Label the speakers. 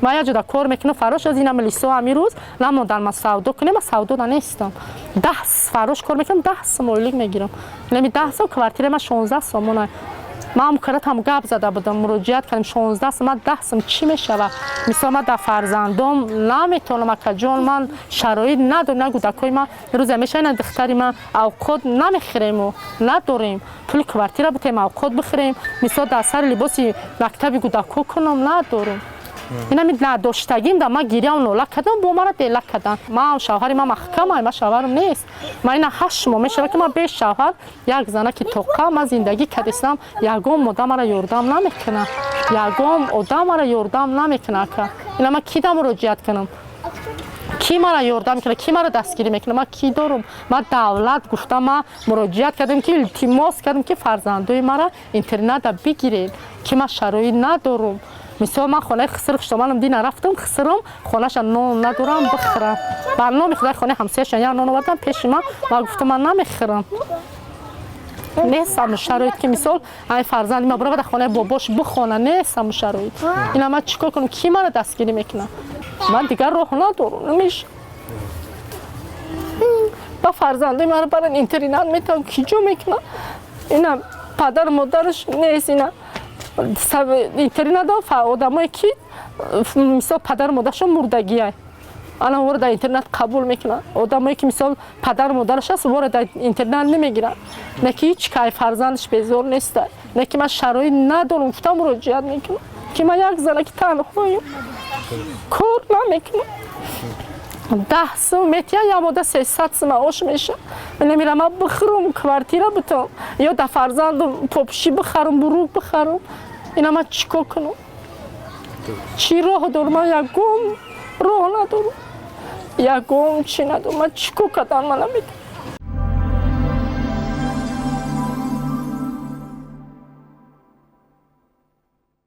Speaker 1: Ман як ҷода кор мекунам, фарош аз инам лисо ҳамин рӯз намондан, ман савдо кунем, ман савдода нестам. 10 фарош кор мекунам, 10 сум ойлик мегирам. Инами 10 сум, квартираи ман 16 сомона. Ман каратам гап зада будам, муроҷиат кардем, 16 сум, ман 10 сум чӣ мешава? Мисол, ман дар фарзандом наметавонам, акаҷон, ман шароит надорам, на кӯдакҳои ман рӯзе мешава, на духтари ман авқот намехӯрему надорем пули квартира битем, авқот бихӯрем, мисол, дар сари либоси мактаби кӯдакҳо кунам, надорем. Инами надоштагим да ман гиряву нола кардам, бо мара дела кардам. Ман шавҳари ман маҳкама, ман шавҳарам нест. Ман ина 8 моҳ мешава, ки ман бе шавҳар, як занаки тоқа, ман зиндагӣ кардистам. Ягон одам мара ёрдам намекунад, ягон одам мара ёрдам намекунад, ака. Ина ман ки да муроҷиат кунам? Кӣ мара ёрдам мекунад? Кӣ мара дастгирӣ мекунад? Ман кӣ дорум? Ман давлат гуфтам, ман муроҷиат кардем, ки илтимос кардем, ки фарзандои мара интерната бигиред, ки ман шароит надорум. Мисол, ман хонаи хиср хуштоманам дина рафтам, хисрам хонаша нон надорам бихӯрам. Ба номи Худои хонаи ҳамсояшон як нон овардам пеши ман. Ман гуфтам, ман намехӯрам, нестам шароит, ки мисол, ай фарзанди ма бурава дар хонаи бобош бихона, нестам шароит. Ина ман чӣ кор кунам? Кӣ мара дастгирӣ мекунад? Ман дигар роҳ надорам, намеша. Ба фарзандои мара баран интернат метавон, ки ҷо мекунам? Ина падару модараш нест, ина интернат одамое, ки мисол, падару модарашон мурдагиай, ана вора дар интернат қабул мекунанд. Одамое, ки мисол, падару модараш аст, вора дар интернат намегиранд. Не ки ҳеҷ кай фарзандаш безор неста, не ки ман шароит надорам, гуфтам, муроҷиат мекунам, ки ман як занаки танҳоем, кор намекунам. 10 сум метиҳам, як мода 300 сум маош меша. Намерам, ман бихӯрам, квартира битам ё да фарзандам попши бихарам, бурук бихарам. Ина ман чӣ кор кунам? Чӣ роҳ дорам? Ман ягон роҳ надорам, ягон чӣ надорам. Ман чӣ кор кардан ман намедонам.